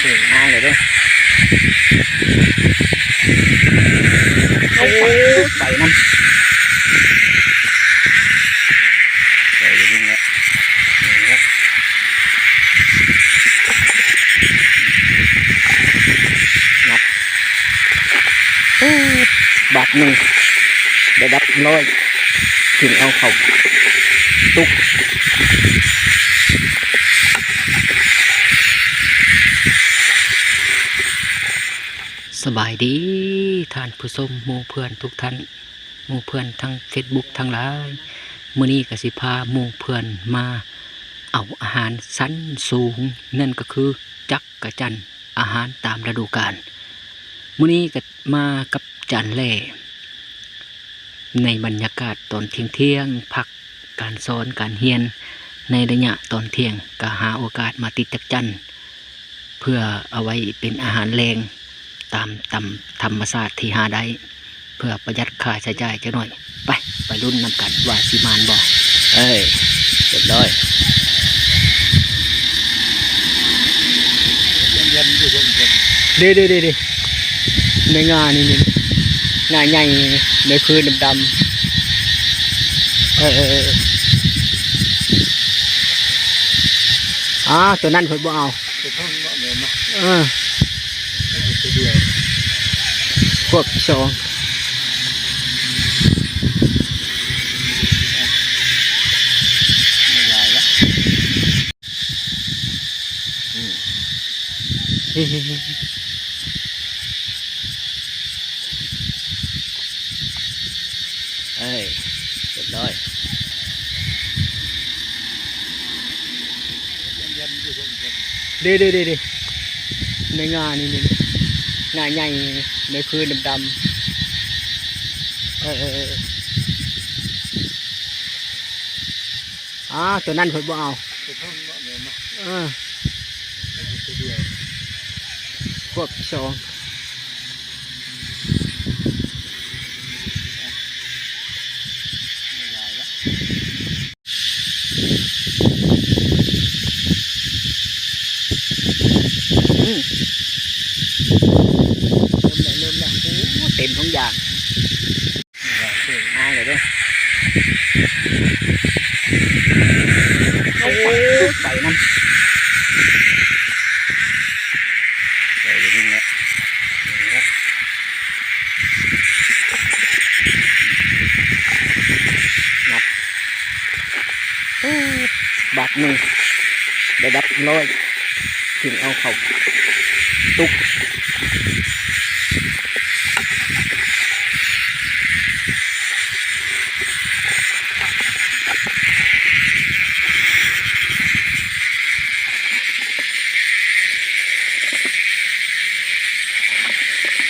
ຫາງເລີຍເດ້. ໂອ້ ໄປນຳ ໄປຢູ່ນີ້ແຫຼະ. ງັດ ໂອ້ ບາດໜຶ່ງໄດ້ດັບຮ້ອຍ ຈຶ່ງເອົາເຂົ້າຕຸກ. ສະບາຍດີທ່ານຜູ້ຊົມ, ໝູ່ເພື່ອນທຸກທ່ານ, ໝູ່ເພື່ອນທາງເຟສບຸກທັງຫຼາຍ. ມື້ນີ້ກໍຊິພາໝູ່ເພື່ອນມາເອົາອາຫານຊັ້ນສູງ, ນັ້ນກໍຄືຈັກກະຈັ່ນ, ອາຫານຕາມລະດູການ. ມື້ນີ້ກໍມາກັບຈານແລ່ ໃນບັນຍາກາດຕອນທ່ຽງໆ, ພັກການສອນການຮຽນໃນໄລຍະຕອນທ່ຽງ, ກໍຫາໂອກາດມາຕິດຈັກຈັ່ນ ເພື່ອເອົາໄວ້ເປັນອາຫານແລງຕາມ ຕາມທຳມະຊາດທີ່ຫາໄດ້ ເພື່ອປະຢັດຄ່າໃຊ້ຈ່າຍຈັກໜ້ອຍ. ໄປ ໄປລຸ້ນນຳກັນວ່າຊິໝານບໍ່. ເອີ ຮຽບຮ້ອຍ. ເດ້ໆໆໆ ໃນງ່ານີ້ ນີ້ ງ່າໃຫຍ່ ໃນພື້ນດຳໆ. ເອີໆໆ ອາ ຕົວນັ້ນເພິ່ນບໍ່ເອົາ. ເອີ ຂວບສອງ. ອືມ ເອີຍ ຮຽບຮ້ອຍ. ເດ້ໆໆໆ ໃນງ່ານີ້ ນີ້ ງ່າໃຫຍ່ ໃນພື້ນດຳໆ. ເອີໆ ອາ ຕົວນັ້ນເພິ່ນບໍ່ເອົາ. ເອີ ຂວບສອງ. ອືມ ເລີ່ມແລ້ວ ເລີ່ມແລ້ວ. ໂອ້ ເຕັມທຸກຢ່າງ. ຫາງເລີຍເດ້. ໂອ້ ໄປນຳ ໄປຢູ່ນີ້ແຫຼະ. ນັບ ໂອ້ ບາດໜຶ່ງໄດ້ດັບຮ້ອຍ ຈຶ່ງເອົາເຂົ້າຕຸກ.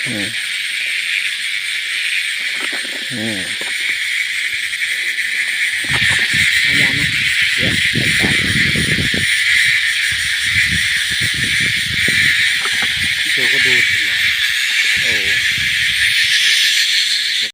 ອືມ ອືມ ເອົາຢາມາ ດຽວໄປຕາຍ.